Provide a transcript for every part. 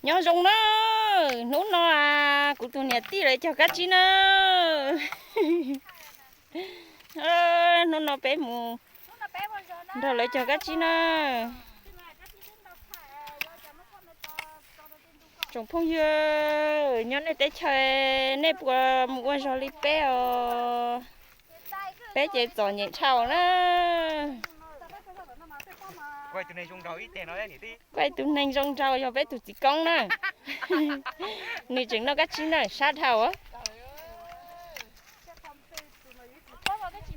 Nyob zoo na, hnub no kuv tus niam tij lawv cog kab tsib na. Hnub no peb mus nrog lawv cog kab tsib na. Tsoom phooj ywg, nyob nej teb chaws nej puas mus ua zog li peb os? Peb ces txom nyem tshaj na. Kuj tus neeg zoo nraug yog peb tus txiv koob na. Nws tseem noj kab tsib na, sab dhau.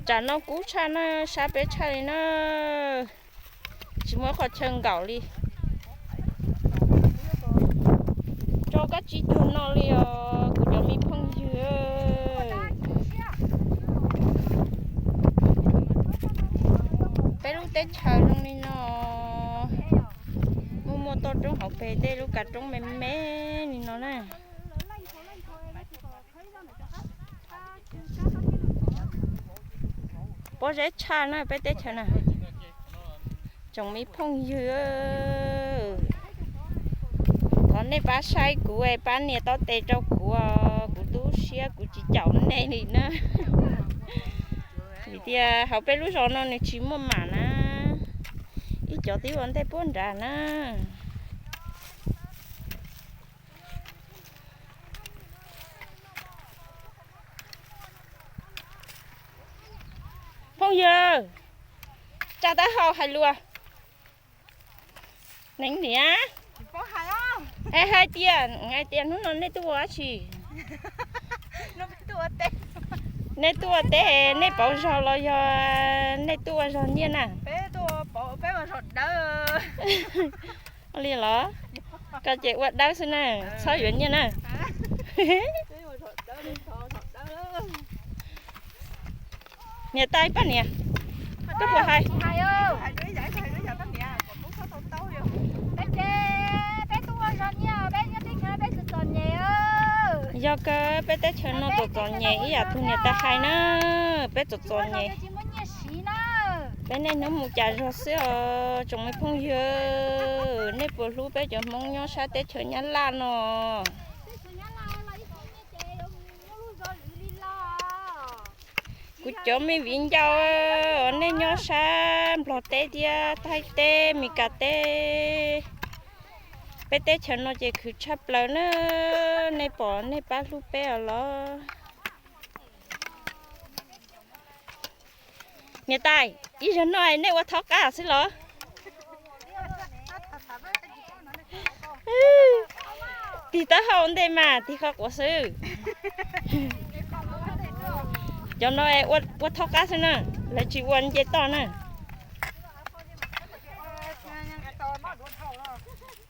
Tsam no kub tshaj na, sab peb tshaj li na. Tsis muaj qhov chaw nkaum li. Rau kab tsib cuag no li os kuv cov me phooj ywg. Peb lub teb chaws zoo li no, muaj muaj toj roob hauv pes tej lub kav roob me me li no na. Pob zeb tshaj na peb teb chaws na. Tsoom me phooj ywg, thov nej pab saib kuv, pab nias taub tes rau kuv, kuv tu siab kuv tsis caum nej li na. Vim tias hauv peb lub zos no nws tsis muaj mam na, ib cov twb ua ntej puag nrad na. Phooj ywg, tsa taub hau hais lus. Neeg niam, hais tias, hais tias hnub no nej tuaj ua dab tsi? Nej tuaj ua teb, nej pauv zog los yog nej tuaj ua zog nyiaj na? Li los, koj ces ua dawb xwb na, txhob yuav nyiaj na. Niam tais, poj niam, koj puas hais? Yog kawg, peb teb chaws no txom txom nyem ib yam tus niam tais hais na, peb txom txom nyem. Peb niaj hnub mus cas zog xwb os tsoom me phooj ywg, nej puas hlub peb cov Hmoob nyob sab teb chaws Nyab Laj no? Kuv cov me viv ncaus, nej nyob sab Nplog teb thiab Thaib teb, Mes Kas teb, peb teb chaws no ces khwv tshaj plaws na, nej pom nej pab hlub peb os los? Niam tais, ib zaug no nej ua thaub qab xwb los? Tig taub hau ntej mas tig qhov quav xwb. Cov no ua thaub qab xwb na, lawv tsis ua nce toj na.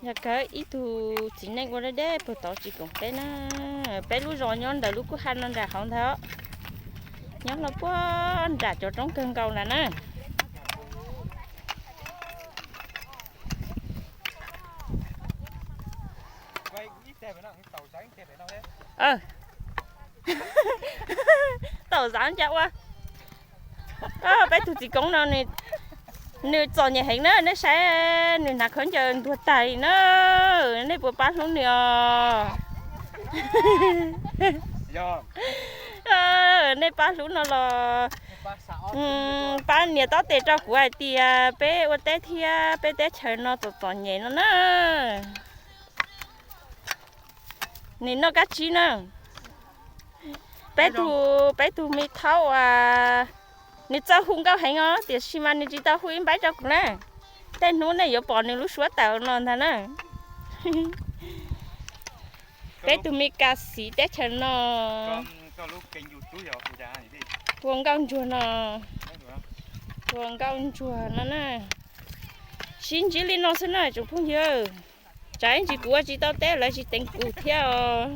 Yog kawg ib tug txiv neej ua deb deb puag tod tsis koom peb na. Peb lub zos nyob ntawm lub kwj ha no nram hauv ntag, nyob los puag nram cov roob kawg nkaus ntag na. Taum zav cas ua, peb tug txiv koob no nws txom nyem heev na, nej saib nws hnav khaub ncaws ntuag tag li na, nej puas pab hlub nws os? Nej pab hlub no los pab nias taub tes rau kuv hais tias peb ua teb thiab peb teb chaws no txom txom nyem no na. Nws noj kab tsib na. Peb tug, peb tug me thaub uas nws txawj hu nkauj heev os, tiam sis mas nws tsis tau hu ib npaib rau kuv na. Tej hnub nej yuav pom nws lub suab tawm no ntag na. Peb tug me kas xiv teb chaws no ua nkauj ntsuag no, ua nkauj ntsuag no na. Sib ntsib li no xwb na tsoom phooj ywg. Tsam ib ntsis kuv ua tsis tau teb lawv tsis teev kuv thiab os.